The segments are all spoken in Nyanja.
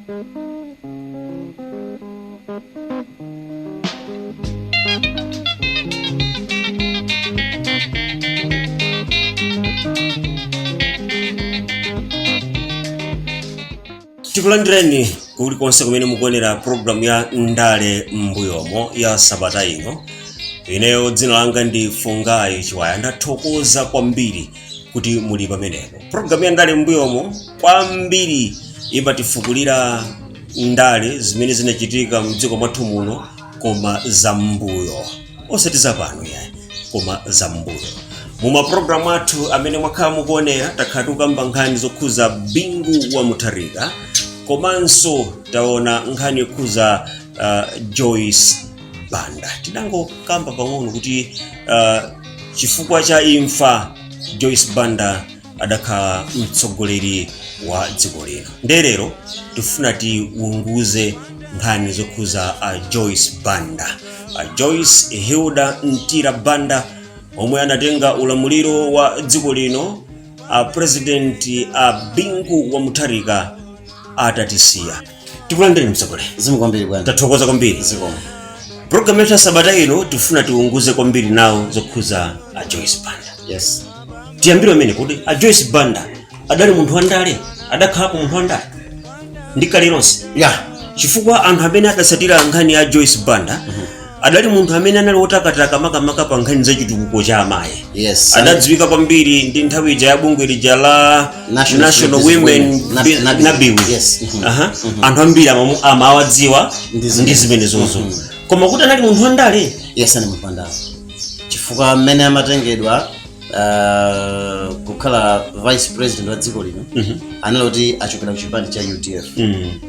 Tikulandireni kulikonse kumene mukuonera programu ya Ndale M'mbuyomo ya sabata ino. Ineyo dzina langa ndi Fungai Chiwaya. Ndathokoza kwambiri kuti muli pamenepo. Programu ya Ndale M'mbuyomo kwambiri imatifukulira ndale zimene zinachitika mdziko mwathu muno, koma zam'mbuyo, osati zapano yayi, koma zam'mbuyo. Mu mapulogalamu athu amene mwakhala mukuonera, takhala tikukamba nkhani zokhuza Bingu wa Mutharika, komanso taona nkhani yokhuza Joyce Banda. Tidangokamba pang'ono kuti chifukwa cha imfa Joyce Banda adakhala mtsogoleri wa dziko lino. Nde lero tifuna tiunguze nkhani zokhuza Joyce Banda, Joyce Hilda Mtira Banda, omwe anatenga ulamuliro wa dziko lino a President a Bingu wa Mutharika atatisiya. Tikulandireni, mtsogoleri. Zikomo kwambiri, bwana. Tathokoza kwambiri. Zikomo. Programu yathu ya sabata ino tifuna tiunguze kwambiri nawo zokhuza a Joyce Banda. Tiyambire amene kuti a Joyce Banda adali munthu wandale, adakhalapo munthu wandale ndi kale lonse? Ya. Chifukwa anthu amene adatsatira nkhani ya Joyce Banda, adali munthu amene anali wotakataka makamaka pa nkhani za chitukuko cha amayi. Adadziwika kwambiri ndi nthawi ija ya bungwe lija la National National Business Women Women. NABWI. NABWI. Aha. Anthu ambiri amawadziwa Ndi ndi zimene zozo, koma kuti anali munthu wandale? Yes, ani munthu wandale, chifukwa mmene amatengedwa kukhala vice president wa dziko lino, anali kuti achokera ku chipani cha UDF,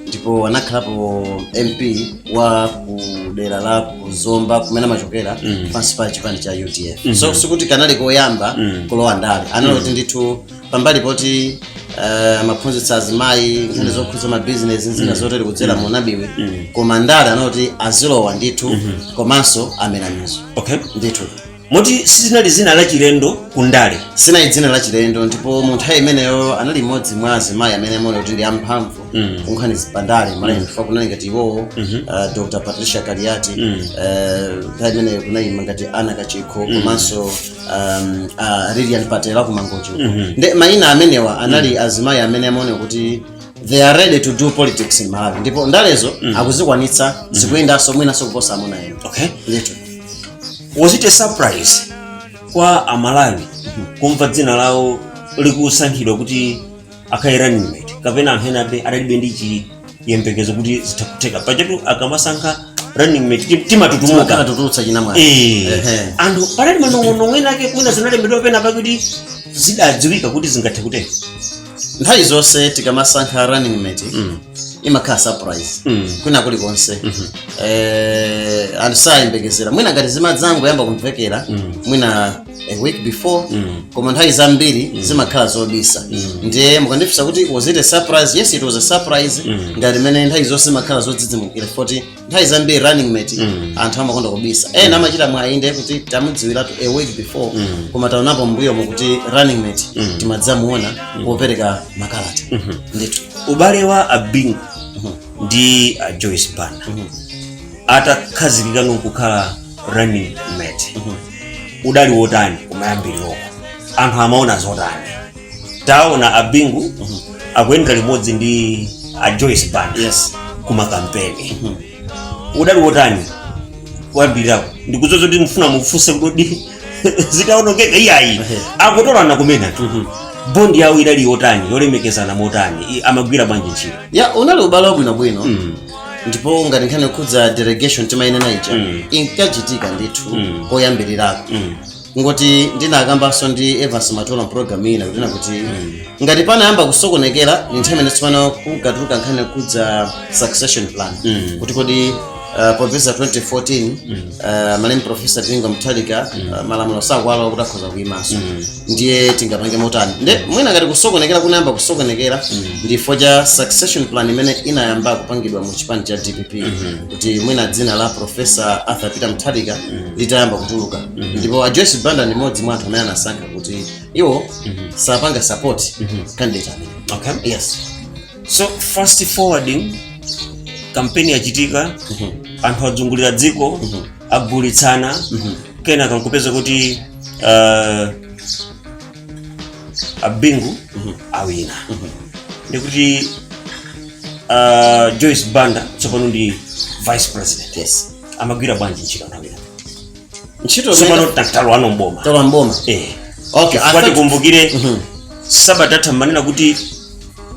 ndipo anakhalapo MP wa ku dera la kuZomba kumene amachokera pansi pa chipani cha UDF. So sikuti kanali koyamba kulowa ndale. Anali kuti ndithu pambali poti amaphunzitsa azimayi nkhani zokhudza mabizinesi, zina zotere, kudzera mu NABWI, koma ndale anali azilowa ndithu, komanso amenamizo. Ndithu. Moti sizinali zina la chilendo ku ndale? Sinali dzina la chilendo, ndipo mu nthawi imeneyo anali mmodzi mwa azimayi amene amaona kuti ndi amphamvu kunkhani zipandale malayi, chifukwa kunali ngati iwowo, Dr Patricia Kaliati, nthawi imeneyo kunayima ngati Anna Kachikho, komanso Lilian Patela kuMangochi. Nde mayina amenewa anali azimayi amene amaona kuti they are ready to do politics in Malawi, ndipo ndalezo akuzikwanitsa, zikuyendanso mwinanso kuposa amuna ena. Ndithu. Was it a surprise kwa Amalawi kumva dzina lawo likusankhidwa kuti akhale running mate, kapena anthu enabe adalibe ndi chiyembekezo kuti zitha kutheka? Pajatu akamasankha running mate timatutumuka. Timatutulutsa chinamwali. Anthu panali manong'onong'o ena ake, mwina zinalembedwa pena pakuti zidadziwika kuti zingathe kuteka? Nthawi zonse tikamasankha running mate, imakhala surprise kwina kulikonse. Anthu sayembekezera. Mwina ngati zimadzangoyamba kumvekera mwina a week before, koma nthawi zambiri zimakhala zobisa. Ndiye mukandifunsa kuti was it a surprise, yes, it was a surprise, ngati mmene nthawi zonse zimakhala zodzidzimukira, foti nthawi zambiri running mate anthu amakonda kubisa. Ena amachita mwayi nde kuti tamudziwiratu a week before, koma taonapo mbuyomo kuti running mate timadzamuona popereka makalata ndithu. Ubale wa Abingu ndi a Joyce Banda atakhazikika nkukhala running mate udali wotani kumayambiriroko? Anthu amaona zotani? Taona Abingu akuyendera limodzi ndi a Joyce Banda kumakampeni, udali wotani kuyambirirako? Ndikuzoza kuti mfuna mufunse kuti zitaonongeka, iyayi, akutolana kumene tu, bond yawo idali yotani, yolemekezana motani, amagwira bwanji ntchito? Ya, unali ubale wabwinobwino, ndipo ngati nkhani yokhudza delegation timayenena ija, inkachitika ndithu koyambirirako. Ngoti ndinakambanso ndi Evans Matola program ina kunena kuti ngati panayamba kusokonekera ni nthawi imene tsopano kunkatuluka nkhani yokhudza succession plan, kuti kodi popeza 2014 malemu Professor Bingu Mutharika, malamulo sakuwalola kuti akhoza kuyimanso, ndiye tingapange motani? Nde mwina ngati kusokonekera kunayamba kusokonekera ndifo cha succession plan imene inayamba kupangidwa mu chipani cha DPP, kuti mwina dzina la Professor Arthur Peter Mutharika litayamba kutuluka, ndipo a Joyce Banda ndi mmodzi mwa anthu amene anasankha kuti iwo sapanga support candidate amene. Yes. So fast forwarding, kampeni yachitika, anthu adzungulira dziko, agulitsana, kenaka nkupeza kuti abingu awina, ndikuti Joyce Banda tsopano ndi vice president. Yes. Amagwira bwanji ntchito anthu awina? Ntchito? Tsopano talowa mboma. Talowa mboma. Okay. Chifukwa tikumbukire sabata yatha manena kuti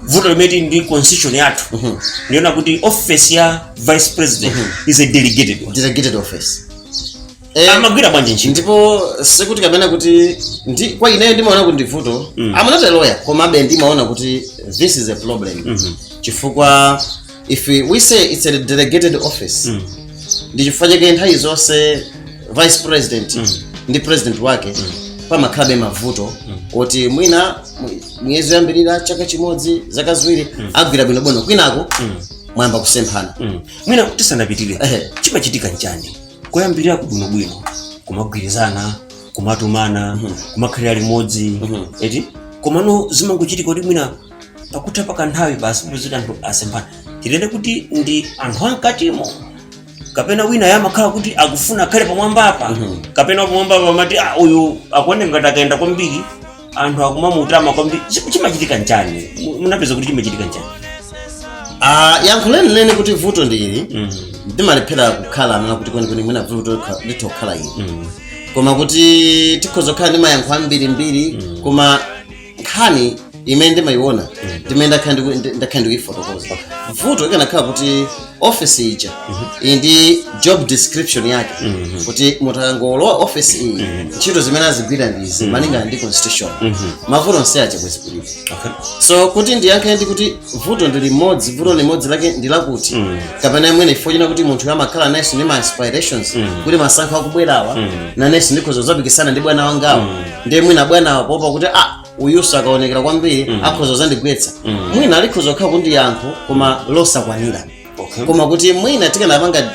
vuto limene ndi constitution yathu ndiona kuti office ya vice president is a delegated one. Delegated office. Amagwira bwanji ntchito? Ndipo sikuti kapena kuti ndi kwa ineyo ndimaona kuti ndi vuto. I'm not a lawyer, komabe ndimaona kuti this is a problem, chifukwa if we say it's a delegated office, ndi chifukwa chake nthawi zonse vice president ndi president wake pamakhalabe mavuto oti mwina miyezi yoyambirira, chaka chimodzi, zaka 2 agwira bwinobwino, kwinako mwayamba kusemphana. Mwina tisanapitirire, chimachitika nchani? Koyambirira kubwinobwino kumagwirizana, kumatumana, kumakhalira limodzi, eti? Komano zimangochitika kuti mwina pakutha pakanthawi basi kupeza anthu asemphana. Tilende kuti ndi anthu ankatimo, kapena wina yamakhala kuti akufuna akhale pamwambapa, kapena pamwambapa amati, ah, uyu akuoneka ngati akaenda kwambiri, anthu akumamutama kwambiri. Chimachitika nchani? Munapeza kuti chimachitika nchani? Ah, yankho lenileni kuti vuto ndi ili, ndimalephera kukhala amene kuti kwenikweni mwina vuto litha kukhala ili, koma kuti tikhoza kukhala ndi mayankho ambirimbiri. Koma nkhani imene ndimayiona, ndimene ndakhala ndikuyifotokoza, vuto ikanakhala kuti office ija iyi ndi job description yake, kuti mutangolowa office iyi, ntchito zimene azigwira ndi izi, malingana ndi constitution, mavuto onse aja bwezi kulipo. So kuti ndiyankhe ndi kuti vuto ndi limodzi, vuto limodzi lake ndi lakuti kapena mwene ifo china kuti munthu amakhala nayenso ndi ma aspirations kuti masankho akubwerawa nanenso ndikhoza kuzapikisana ndi bwana wangawo, ndiye mwina bwanawa poopa kuti ah, uyuso akaonekera kwambiri akhoza kuzandigwetsa, mwina alikhoza kukhala kuti yankho koma losakwanira. Koma kuti mwina tikanapanga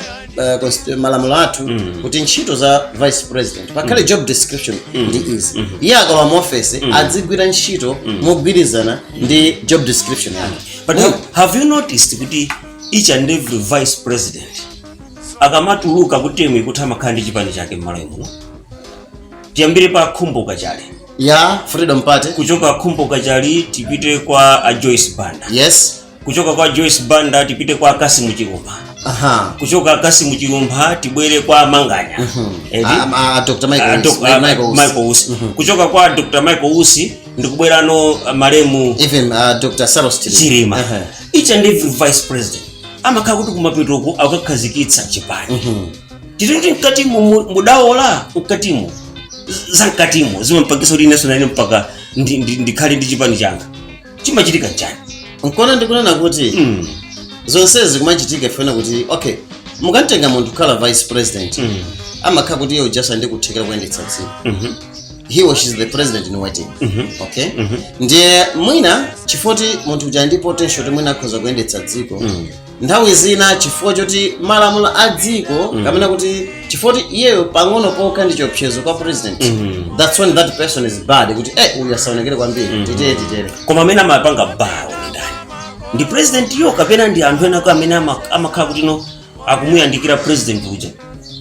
malamulo athu kuti ntchito za vice president pakhale job description ndi izi, iye akalowa mu office adzigwira ntchito mogwirizana ndi job description yake. But have you noticed kuti each and every vice president akamatuluka ku term ikuti amakhala ndi chipani chake m'malo muno? Tiyambire pa Khumbo Kachali. Ya, Freedom Party. Kuchoka Khumbo Kachali tipite kwa a Joyce Banda. Kuchoka kwa Joyce Banda tipite kwa Kasimu Chilumpha. Kuchoka Kasimu Chilumpha tibwere kwa Manganya. Eti? Dr. Michael Ah, Usi. Michael Usi. Michael Usi. Kuchoka kwa Dr. Michael Usi ndikubwerano malemu even Dr. Saulos Chilima. Chilima. Each and every vice president amakhala kuti kumapetoko akakhazikitsa chipani. Tititi mkatimo mudawola mkatimo, za mkatimo zimampangisa kuti inenso nane mpaka ndikhale ndi chipani changa. Chimachitika nchani? Nkona ndikunena kuti zonsezi kumachitika ifuna kuti, okay, mukantenga munthu kukhala vice president, amakhala kuti iye ujasa ndi kuthekera kuyendetsa dziko. He or she is the president in waiting, okay? Ndiye mwina chifukwa munthu uja ndi potential kuti mwina akhoza kuyendetsa dziko, nthawi zina chifukwa choti malamulo a dziko kapena kuti chifukwa kuti iyeyo pang'ono pokha ndi chiopsezo kwa president, that's when that person is bad, kuti eh, uyu asaonekere kwambiri, titere titere. Koma amene amapanga bawo ndi ndani? Ndi president yo, kapena ndi anthu enako amene amakhala kuti no, akumuyandikira president uja,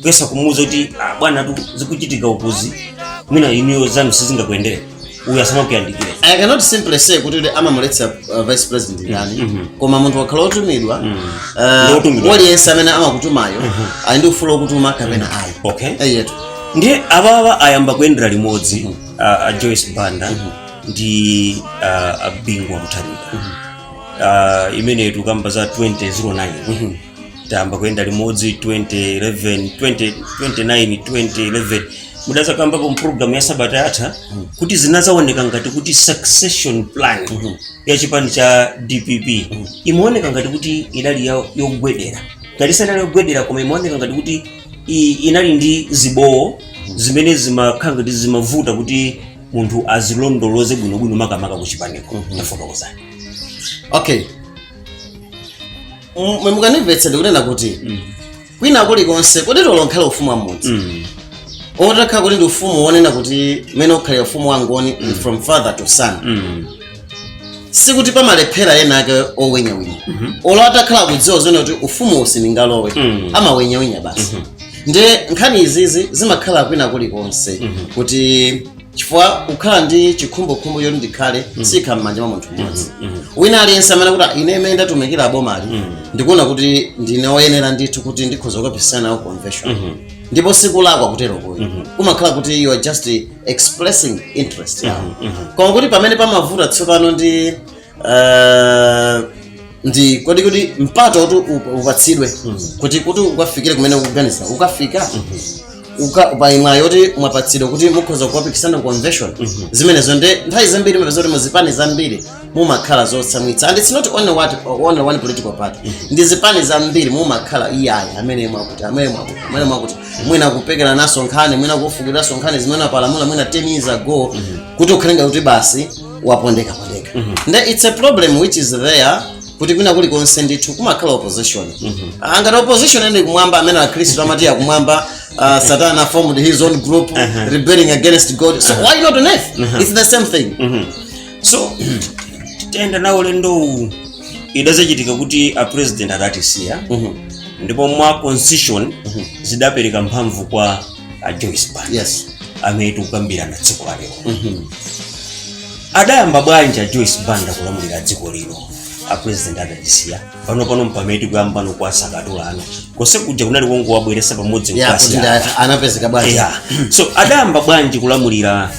kuyesa kumuwuza kuti, ah, bwana tu zikuchitika ukuzi, mwina inuyo zanu sizingakuyendere, uyu asamakuyandikire? I cannot simply say kuti amamuletsa vice president ndani, koma munthu wakhala otumidwa, Ndi otumidwa. Waliyense amene amakutumayo ali ndi ufulu wokutuma kapena ayi. Eyetu. Ndiye awawa ayamba kuyendera limodzi, a Joyce Banda ndi a Bingu wa Mutharika, imene tikamba za 2009, tayamba kuyenda limodzi 2011, 20, 29, 2011. Mudazakambapo mpulogalamu ya sabata yatha kuti zinazaoneka ngati kuti succession plan ya chipani cha DPP imaoneka ngati kuti inali yogwedera, ngati sanali yogwedera, koma imaoneka ngati kuti inali ndi zibowo zimene zimakhala ngati zimavuta kuti munthu azilondoloze bwinobwino, makamaka kuchipaniko. Tafotokozani. Okay, mukanimvetsa, ndikunena kuti kwina kulikonse kuti tolonkhale ufumu wa mmudzi otakhala kuti ndi ufumu wonena kuti mmene ukhalira ufumu wa Ngoni from father to son. Sikuti pamalephera ena ake owenyawinya, olo atakhala kudziwa zone kuti ufumu usindingalowe, amawinyawinya basi. Nde nkhani izizi zimakhala kwina kulikonse, kuti chifukwa kukhala ndi chikhumbokhumbo choti ndikhale sikhala m'manja mwa munthu mmodzi. Wina aliyense amene kuti ine imene ndatumikira abomali, ndikuona kuti ndine woyenera ndithu kuti ndikhoza kukapikisana nawo convention, ndipo sikulakwa kutero kuyo, kumakhala kuti you are just expressing interest yawo. Koma kuti pamene pamavuta tsopano ndi kodi kuti mpato kuti upatsidwe kuti ukafikire kumene ukuganiza, ukafika paimwayi yoti mwapatsidwa kuti mukhoza kukapikisana convention, zimenezo nde nthawi zambiri mapeza kuti muzipani zambiri mumakhala zotsamwitsa. And it's not only, what, only one political party, ndi zipani zambiri mumakhala iyayi, amene mwakuti, amene mwakuti, amene mwakuti, mwina kupekera naso nkhani, mwina kufukiraso nkhani zimene apalamula mwina 10 years ago, kuti ukhale ngati kuti basi wapondeka pondeka. Nde it's a problem which is there, kuti kwina kulikonse ndithu kumakhala opposition. Ngati opposition ene kumwamba, amene akhristu amati akumwamba, Satana formed his own group rebelling against God, so why not on earth? It's the same thing. So tiyenda nawo ulendowu, idazachitika kuti a president adatisiya, ndipo mwa constitution zidapereka mphamvu kwa a Joyce Banda, amene tikukambirana tsiku la lero. Adayamba bwanji a Joyce Banda kulamulira dziko lino a president adatisiya? Pano pano mpamene tikuyambano kwasakatulano, konse kuja kunali kongowabweresa pamodzi. Yeah, kuti nkwasiyana. Anapezeka bwanji? Yeah. So adayamba bwanji kulamulira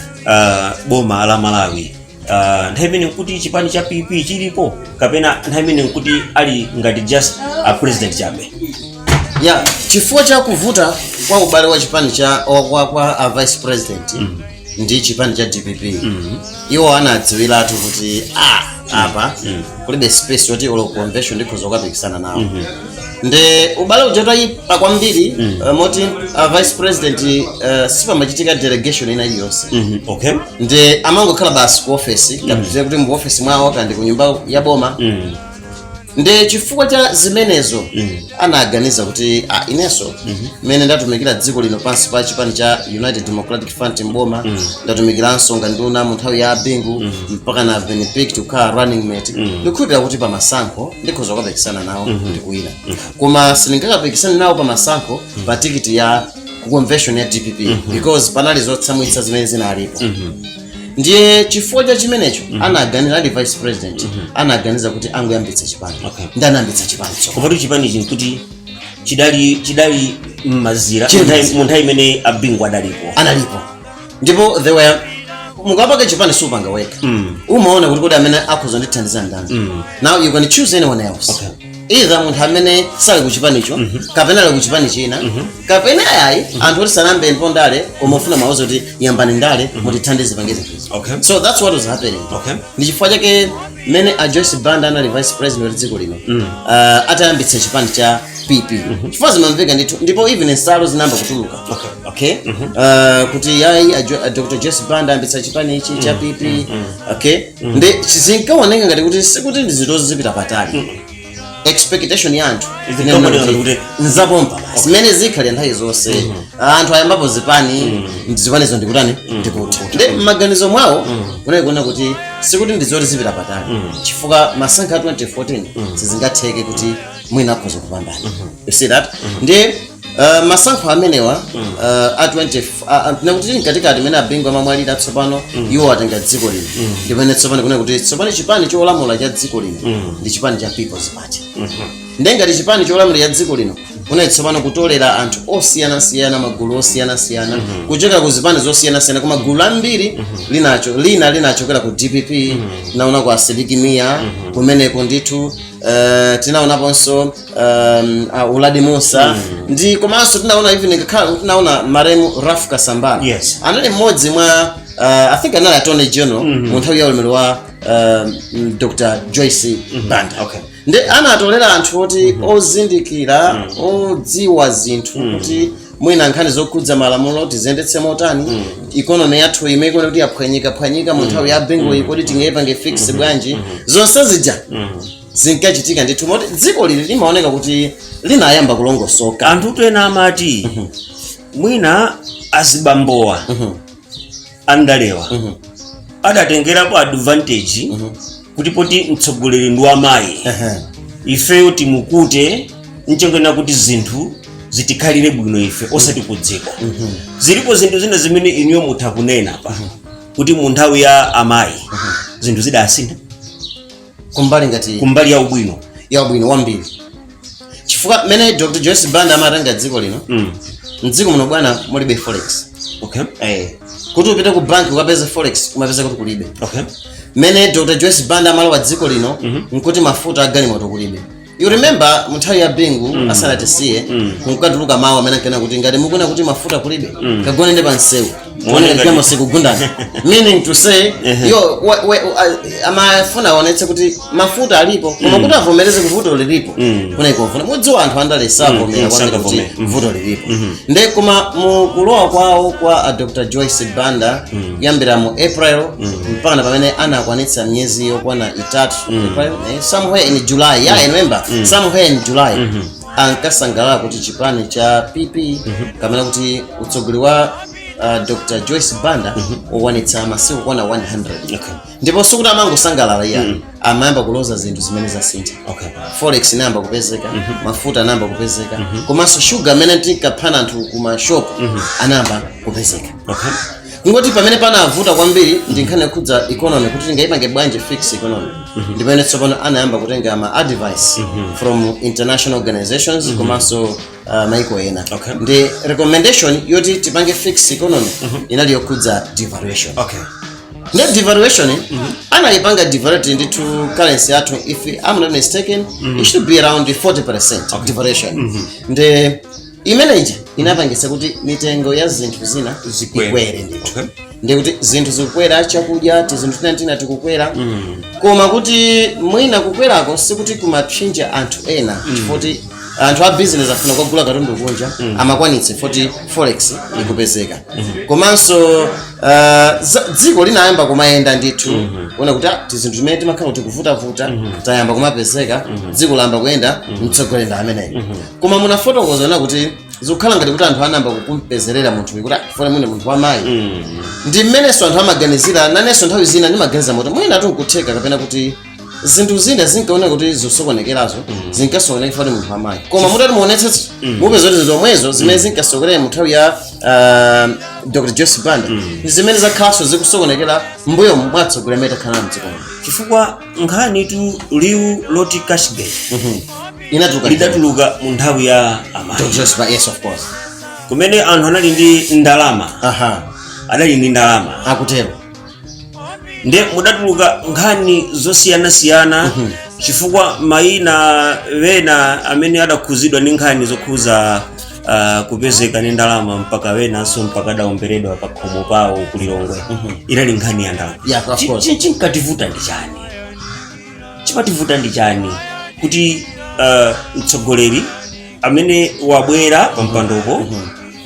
boma la Malawi? Nthawi imene nkuti chipani cha PP chilipo, kapena nthawi imene nkuti ali ngati just a president chabe? Ya, chifukwa cha kuvuta kwa ubale wa chipani cha kwa a vice president ndi chipani cha DPP, iwo anadziwiratu kuti a apa kulibe space yoti olo convention ndikhoza kukapikisana nawo. Nde ubale uja utayipa kwambiri, moti vice president sipamachitika delegation ina iliyonse. Nde amangokhala basi ku office, kapitire kuti mu office mwawo kandi ku nyumba ya boma. Nde chifukwa cha zimenezo anaganiza kuti ah, inenso mmene ndatumikira dziko lino pansi pa chipani cha United Democratic Front mboma, ndatumikiranso ngati nduna mu nthawi ya Bingu, mpaka na been picked kukhala running mate, ndikukhulupirira kuti pamasankho ndikhoza kukapikisana nawo ndikuwina. Koma sindingakapikisane nawo pamasankho pa tikiti ya ku convention ya DPP, because panali zotsamwitsa zimene zinalipo. Ndiye chifukwa cha chimenecho anaganiza, ali vice president, anaganiza kuti angoyambitsa chipani. Ndi anayambitsa chipani tsono. Komatu chipani nkuti chidali m'mazira Chili m'mazira. mu nthawi imene abingu adalipo. Analipo, ndipo they were, mukapanga chipani supanga wekha, umaona kuti kodi amene akhoza ndithandiza ndani? Now you can choose anyone else, either munthu amene sali ku chipanicho, kapena ali ku chipani china, kapena ayayi, anthu oti sanambe ndipo ndale, koma ufuna mawuza kuti yambani ndale, mutithandize pange zinthuzi. So that's what was happening. Ndi chifukwa chake mmene a Joyce Banda anali vice president wa dziko lino, atayambitsa chipani cha PP, chifukwa zimamveka ndithu, ndipo even nsalu zinayamba kutuluka, okay, kuti yayi, a Dr Joyce Banda ayambitsa chipani ichi cha PP, okay. Ndi zinkaoneka ngati kuti sikuti ndi zinthu zipita patali, expectation ya anthu Zinkaoneka ngati kuti nzapompa basi, zimene zikhali nthawi zonse, anthu ayambapo zipani, zipanizo ndikutani, ndikutha. Ndi m'maganizo mwawo kunali kuona kuti sikuti ndizoti zipita patali, chifukwa masankho a 2014 sizingatheke kuti mwina akhoza kupambana, you see that? Ndi masankho amenewa a 20 nakuti mkatikati mene abingu amamwalira, tsopano iwo atenga dziko lino, ndipene tsopano kunena kuti tsopano chipani cholamula cha dziko lino ndi chipani cha People's Party. Ndengati chipani cholamula cha dziko lino, kunali tsopano kutolera anthu osiyanasiyana, magulu osiyanasiyana, kuchoka ku zipani zosiyanasiyana, koma gulu ambiri linacho lina linachokera ku DPP. Tinaona ku Asilikali Mia kumeneko ndithu, tinaonaponso Uladi Musa, ndi komanso tinaona even ngakhale tinaona maremu Ralph Kasambara. Anali mmodzi mwa I think anali attorney general mu nthawi ya ulamuliro wa Dr Joyce Banda. Ndi anatolera anthu oti ozindikira, odziwa zinthu, kuti mwina nkhani zokhudza malamulo tiziyendetse motani, economy yathu imene ikuona kuti yaphwanyika phwanyika mu nthawi ya Bingu iyi, kodi tingayipange fix bwanji? Zonse zija zinkachitika ndithu, moti dziko lili limaoneka kuti linayamba kulongosoka. Anthu ena amati mwina azibambowa andalewa adatengerapo advantage. Kuti poti mtsogoleri ndi wamayi, ifeyo timukute nchengena kuti zinthu zitikhalire bwino ife, osati ku dziko. Zilipo zinthu zina zimene inuyo mutha kunena pa kuti mu nthawi ya amayi zinthu zidasintha? Kumbali ngati? Kumbali ya ubwino. Yabwino wambiri, chifukwa mmene Dr Joyce Banda amatenga dziko lino, mdziko muno, bwana, mulibe forex. Kuti upite ku banki ukapeze forex, umapeza kuti kulibe. Mmene Dr Joyce Banda amalowa dziko lino, nkuti mafuta agalimoto kulibe. You remember mu nthawi ya Bingu asanatisiye, kunkatuluka mawu amene ankena kuti ngati mukuona kuti mafuta kulibe, kagonende pa msewu. Muone ngati- Galimoto sikugundana, meaning to say yo amafuna aonetse kuti mafuta alipo, koma kuti avomereze kuvuto lilipo kunaikofuna. Mudziwa anthu andale savomera kwambiri kuti Sangavomere. vuto lilipo. Nde koma mu kulowa kwawo kwa a Dr Joyce Banda, kuyambira mu April mpaka na pamene anakwanitsa miyezi yokwana 3, April, somewhere in July, yeah, I remember somewhere in July, ankasangalala kuti chipani cha PP kamene kuti utsogoleri wa Dr Joyce Banda ukwanitsa masiku kwana 100. Ndipo sikuti amangosangalala iya, amayamba kuloza zinthu zimene zasintha. Forex inayamba kupezeka, mafuta anayamba kupezeka, komanso shuga amene tinkaphana anthu ku mashopu anayamba kupezeka. Kungoti pamene panavuta kwambiri ndi nkhani yokhudza economy, kuti tingayipange bwanji fix economy. Ndi pamene tsopano anayamba kutenga ma advice from international organizations komanso maiko ena. Ndi recommendation yoti tipange fix economy inali yokhudza devaluation. Ne devaluation anayipanga devaluate ndithu currency yathu. If I'm not mistaken, it should be around 40% devaluation. Ndi imeneji inapangitsa kuti mitengo ya zinthu zina Zikwere. ikwere ndithu. Ndikuti zinthu zikukwera, chakudya, tizinthu tina tina tikukwera, koma kuti mwina kukwerako sikuti kumapsinja anthu ena, chifukwa anthu a business afuna kukagula katundu kunja, amakwanitse poti forex ikupezeka. Komanso dziko linayamba kumayenda ndithu, kuona kuti tizinthu timene timakhala kuti kuvutavuta tayamba kumapezeka, dziko layamba kuyenda, mtsogoleri ameneyo. Koma munafotokoza na kuti zikukhala ngati kuti anthu anayamba kukumpezerera munthu kuti chifukwa mwina munthu wamayi. Ndi mmenenso anthu amaganizira. Nanenso nthawi zina ndimaganiza moti mwina tunkutheka kapena kuti zinthu zina zinkaoneka kuti zosokonekerazo zinkasokonekera kuti munthu wamayi, koma mutati muonetsetsa, mupeza kuti zomwezo zimene zinkasokonekera mu nthawi ya Dr Joyce Banda ndi zimene zakhalanso zikusokonekera mbuyo mwatsogoleri amene takhala mdziko muno. Chifukwa nkhani tu, liwu loti cashgate inatuluka lidatuluka mu nthawi ya amayi. Dr Joyce Banda, yes, of course. Kumene anthu anali ndi ndalama, adali ndi ndalama. Akutero. Nde mudatuluka nkhani zosiyanasiyana, chifukwa mayina wena amene adakhuzidwa ndi nkhani zokhuza kupezeka ndi ndalama, mpaka wenanso mpaka adaomberedwa pa khomo pawo kulilongwe, inali nkhani ya ndalama. Yeah, of course. Chinkativuta ndi chani? Chimativuta ndi chani kuti mtsogoleri amene wabwera pa mpandopo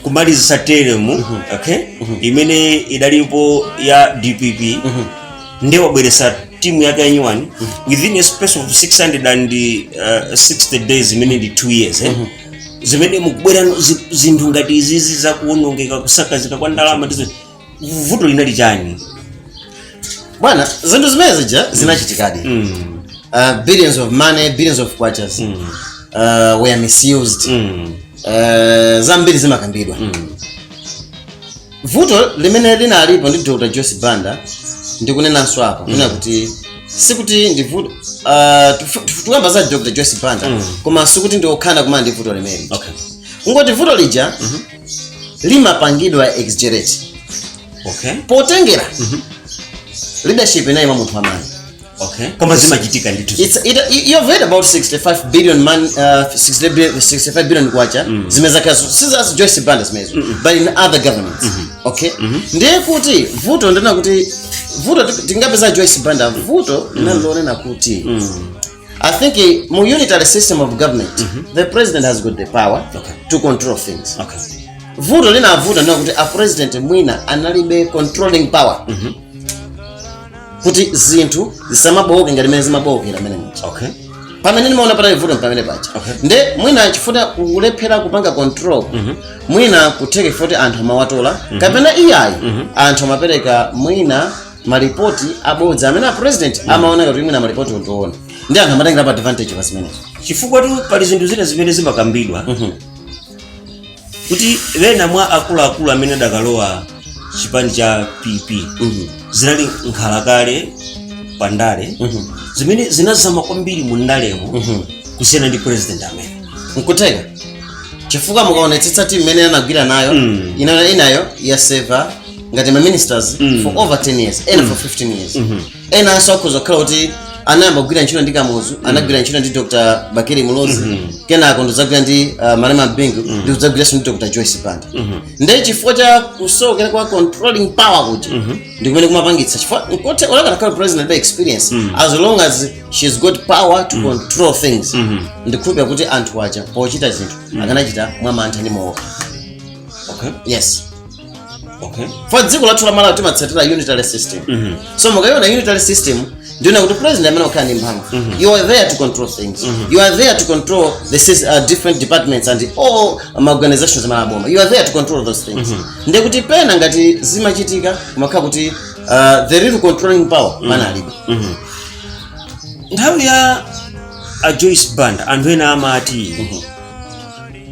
kumalizisa teremu, okay, imene idalipo ya DPP, ndiye wabweresa timu yake ya nyuwani within a space of 660 days, imene ndi 2 years, eh? Zimene mukubwera zinthu ngati izizi zakuwonongeka, kusakazika kwa ndalama ndizo, vuto linali chani? Bwana, zinthu zimene zija zinachitikadi. Billions of money, billions of kwachas were misused. Zambiri zimakambidwa. Vuto limene linalipo ndi Dr Joyce Banda, ndikunenanso apa kunena kuti sikuti ndi vuto, tikuyamba za Dr Joyce Banda, koma sikuti ndi okhana kumana ndi vuto limene. Kungoti vuto lija limapangidwa exaggerate potengera leadership inayi mwa munthu wamayi. Okay, koma zimachitika ndithu. You've heard about 65 billion man, 60 billion, 65 billion kwacha zimene zakhala siza Joyce Banda zimenezo, but in other governments. Okay, ndiye kuti vuto ndina kuti vuto tingapeza Joyce Banda, vuto linalonena kuti I think mu unitary system of government, the president has got the power to control things. Vuto linavuta ndina kuti a president mwina analibe controlling power kuti zinthu zisamabowoke ngati mene zimabowokera mene muja. Pamene ndimaona panali vuto pamene paja. Nde mwina chifukwa kulephera kupanga control, mwina kutheka kuti anthu amawatola kapena iyayi, anthu amapereka mwina. Malipoti abodza amene a president amaoneka kuti mwina malipoti ondiona ndi anthu amatengera pa advantage pa zimenezo. Chifukwa tu pali zinthu zina zimene zimakambidwa kuti ena mwa akuluakulu amene adakalowa chipani cha PP zinali nkhalakale pandale zimene zinazama kwambiri mu ndalemo kusiyana ndi president amene. Nkutheka, chifukwa mukaonetsetsa timu imene anagwira nayo, inayo inayo yaseva ngati ma ministers for over 10 years, ena for 15 years, enanso akhoza kukhala kuti anayamba kugwira ntchito ndi Kamuzu, anagwira ntchito ndi Dr Bakili Muluzi, kenako ndidzagwira ndi Malema Bingu, ndi kudzagwiranso ndi Dr Joyce Banda. Ndiye chifukwa cha kusowekera kwa controlling power kuja ndi kumene kumapangitsa, chifukwa nkote olakana president by experience, as long as she's got power to control things, ndikhulupira kuti anthu aja pochita zinthu akanachita mwamantha ndi mooka. Yes. For dziko lathu la Malawi timatsatira unitary system. So mukayiona unitary system, ndiona kuti president amene akukhala ndi mphamvu, you are there to control things, you are there to control the different departments and all organizations amene aboma. You are there to control those things. Ndiye kuti pena ngati zimachitika, kumakhala kuti the real controlling power panalibe. Nthawi ya a Joyce Banda, anthu ena amati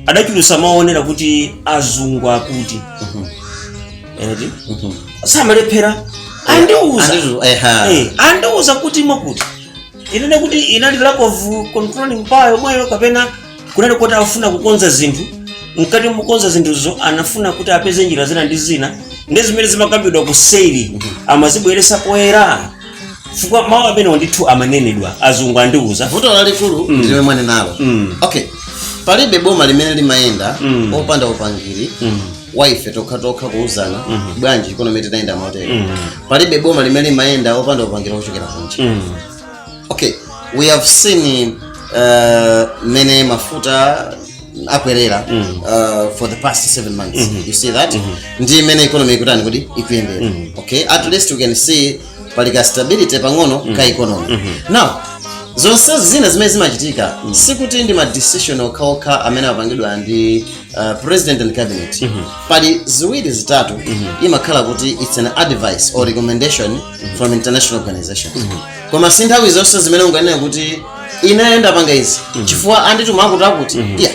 adachulusa maonera kuti azungu akuti eti samalephera, andiuza. Eha. Andiuza kuti mwakuti inene kuti inali lack of controlling power yomweyo, kapena kunali kuti afuna kukonza zinthu, mkati mukonza zinthuzo anafuna kuti apeze njira zina ndi zina, ndi zimene zimakambidwa kuseri amazibweresa poyera, chifukwa mawu amenewo ndithu amanenedwa, azungu andiuza. Vuto lalikulu ndi limwe mwanenalo. Okay, palibe boma limene limayenda opanda upangiri wa ife tokhatokha kuuzana bwanji economy tinayenda motere. Palibe boma limene limayenda opanda upangiri wochokera kunja. Okay, we have seen mene mafuta akwerera for the past 7 months. You see that ndi imene economy ikutani kuti ikuyendera. Okay, at least we can see pali ka stability pang'ono ka economy. Now zonse zina zimene zimachitika, sikuti ndi ma decision okhaokha amene apangidwa ndi president and cabinet. Pali ziwiri zitatu imakhala kuti it's an advice or recommendation from international organizations, koma si nthawi zonse zimene unganene kuti ine ndapanga izi chifukwa andituma akuti akuti. Yeah,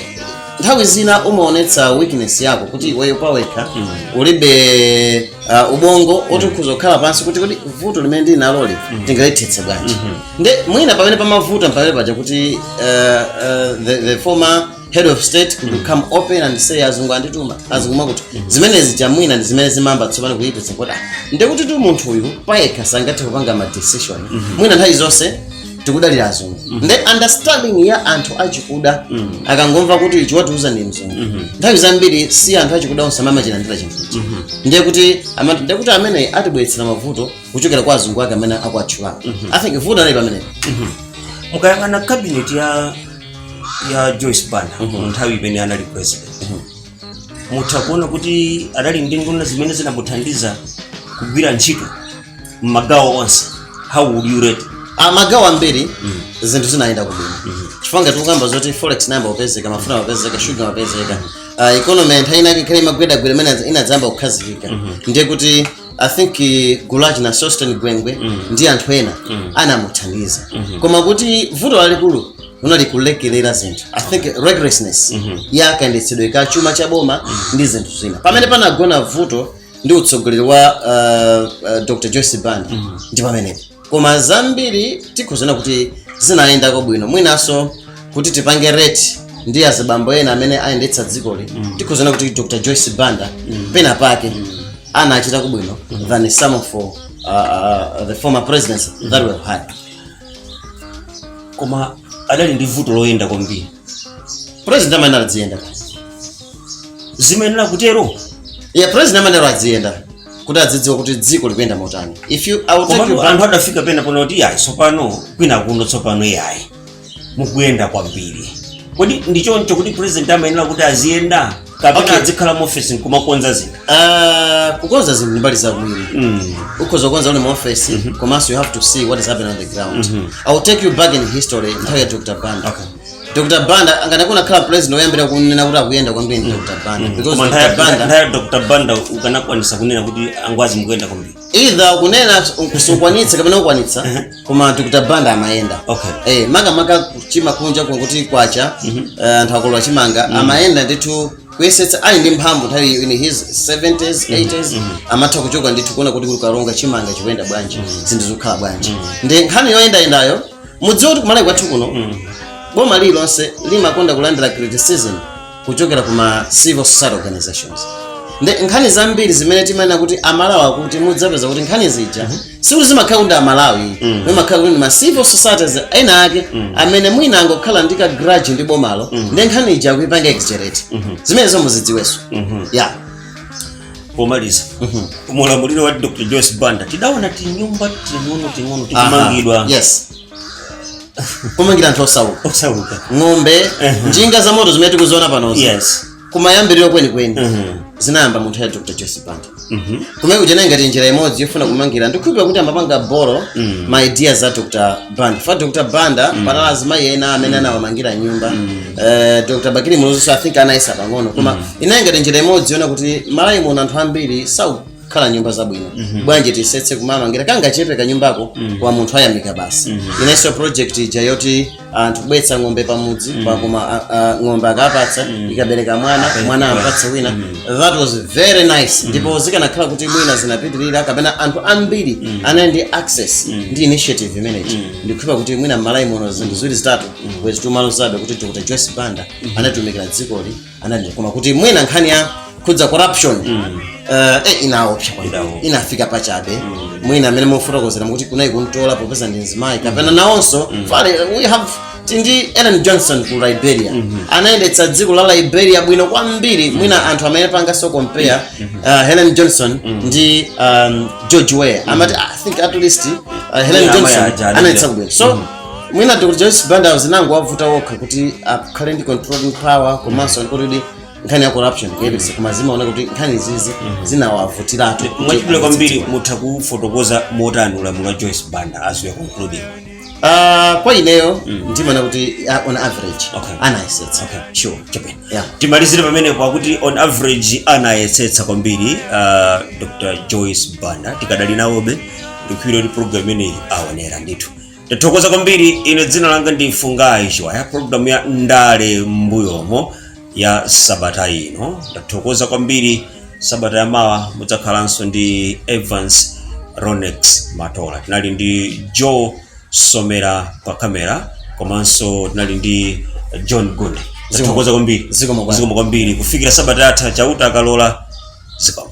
nthawi zina umaonetsa weakness yako kuti iweyo pawekha ulibe ubongo oti ukhoza kukhala pansi kuti vuto limene ndili naloli tingalithetse bwanji. Nde mwina pamene pamavuta pamene paja kuti the former head of state could come open and say, "Azungu andituma, azungu mwakuti," zimenezi chamwina ndi zimene zimamba tsopano kuyipitsa kuti ndekuti tu munthu uyu payekha sangathe kupanga ma decision. Mwina nthawi zonse tikudalira azungu. Nde understanding ya anthu achikuda, akangomva kuti ichi watiuza ndi mzungu, nthawi zambiri si anthu achikuda onse amamachilandira chinthuchi. Ndiye kuti ndiye kuti amene atibweretsera mavuto kuchokera kwa azungu ake amene akuatchulawo. I think vuto anali pamenepo. Mukayang'ana cabinet ya Joyce Banda mu nthawi imene anali president, mutha kuona kuti adali ndi nduna zimene zinamuthandiza kugwira ntchito m'magawo onse. How would you rate? Magawo ambiri zinthu zinayenda kubwino, chifukwa ngati ukamba zoti forex nayamba kupezeka, mafuta mapezeka, sugar mapezeka, economy nthawi inake ikhale imagwedagweda imene inadzayamba kukhazikika. Ndiye kuti I think gulu na Sosten Gwengwe ndi anthu ena anamuthandiza. Koma kuti vuto lalikulu unali kulekelera zinthu, I think recklessness ya kayendetsedwe ka chuma cha boma ndi zinthu zina. Pamene panagona vuto ndi utsogoleri wa Dr Joyce Banda ndi pamenepo. Koma zambiri tikhuzana kuti zinayendako bwino. Mwinanso kuti tipange rate ndi azibambo ena amene ayendetsa dzikoli, tikhuzana kuti Dr Joyce Banda pena pake anachita bwino than some of the former presidents that we have had. Koma adali ndi vuto loyenda kwambiri. President amene adziyenda. Zimayenera kutero? Yeah, president amene adziyenda kuti adzidziwa kuti dziko likuyenda motani. If you, I will take you Komatu back. Anthu adafika pena pona kuti yayi, tsopano kwina kuno tsopano yayi, mukuyenda kwambiri. Kodi ndi choncho kuti president amayenera kuti aziyenda kapena azikhala mu office nkumakonza zinthu? Kukonza zinthu ndi mbali zakuwiri. Ukhoza kukonza uli mu office, komanso you have to see what is happening on the ground. I will take you back in history, nthawi ya Dr Banda. Dr. Banda anganakuna khala president oyambira kunena kuti akuyenda kwambiri ndi Dr. Banda, because Koma Dr. Banda nthawi ya Dr. Banda ukanakwanisa kunena kuti angwazi mukuyenda kwambiri? Either kunena kusukwanitsa kapena kukwanitsa, koma Dr. Banda amayenda. Makamaka kuchima kunja kunguti kwacha, anthu akolowa chimanga, amayenda ndithu kuyesetsa ali ndi mphamvu nthawi in his 70s, 80s, amatha kuchoka ndithu kuona kuti kukalonga chimanga chikuyenda bwanji, zinthu zikukhala bwanji. Ndi nkhani yoyendayendayo, mudziwe kuti kumalawi kwathu kuno boma lililonse limakonda kulandira criticism kuchokera kuma civil society organizations. Ndi nkhani zambiri zimene timanena kuti Amalawi akuti, mudzapeza kuti nkhani zija sikuti zimakhala kuti Amalawi, zimakhala kuti ndi ma civil societies ena ake amene mwina angokhala ndi ka grudge ndi bomalo, ndi nkhani ija akuipanga exaggerate. Zimenezo muzidziwenso, yeah. Pomaliza, mulamuliro wa Dr. Joyce Banda tidaona tinyumba ting'ono ting'ono tikumangidwa. Yes, kumangira anthu osauka. Osauka. Ng'ombe, njinga za moto zimene tikuziona panozi, kumayambiriro kwenikweni zinayamba munthu ya Dr. Joyce Banda. Kumene kuja ngati njira imodzi yofuna kumangira, ndikukhulupirira kuti amapanga borrow ma ideas za Dr. Banda. Fa Dr. Banda panali azimayi ena amene anawamangira nyumba. Dr. Bakili Muluzi, I think anayesa pang'ono, koma inayi ngati njira imodzi yona kuti Malawi muno anthu ambiri saukhala nyumba zabwino, bwanji tisetse kumamangira kangachepe kanyumbako kwa munthu ayamika basi. Inenso project ija yoti anthu kubwetsa ng'ombe pamudzi, koma ng'ombe akapatsa, ikabereka mwana, mwana ampatse wina. That was very nice, ndipo zikanakhala kuti mwina zinapitirira kapena anthu ambiri anali ndi access ndi initiative imeneyi, ndikukhulupirira kuti mwina m'Malawi muno zinthu ziwiri zitatu bwezi tumalozabe kuti Dr. Joyce Banda anatumikira dzikoli anali. Koma kuti mwina nkhani ya khudza corruption, inaopsa kwambiri. Inaopsa. Inafika pachabe. Mwina amene mufotokozera mukuti kunayi kuntola popeza ndi mzimayi, kapena nawonso fale we have tindi Ellen Johnson ku Liberia, anayendetsa dziko la Liberia bwino kwambiri. Mwina anthu amene pangaso compare Helen Johnson ndi George Weah, amati I think at least Helen Yeah, Johnson anayendetsa bwino. So mwina Dr. Joyce Banda zinango wavuta wokha kuti akhale ndi controlling power, komanso ndikuti nkhani ya corruption kuyepetsa, koma zimaona kuti nkhani izizi zinawavutiratu kuti Mwachidule kwambiri, mutha kufotokoza motani ulamuliro wa Joyce Banda as we are concluding? Kwa ineyo ndimaona kuti on average anayesetsa. Sure. Chabwino. Yeah. Timalizire pamenepo, akuti on average anayesetsa kwambiri Dr. Joyce Banda. Tikadali nawobe, ndikukhulupirira kuti program imeneyi aonera ndithu. Tathokoza kwambiri. Ine dzina langa ndi Fungai Chiwaya, program ya Ndale Mbuyomo ya sabata ino. Ndathokoza kwambiri. Sabata yamawa mudzakhalanso ndi Evans Ronex Matola. Tinali ndi Joe Somera pa kamera, komanso tinali ndi John Gunde. Tathokoza kwambiri. Zikomo bwana. Zikomo kwambiri. Kufikira sabata yatha, Chauta akalola, zikomo.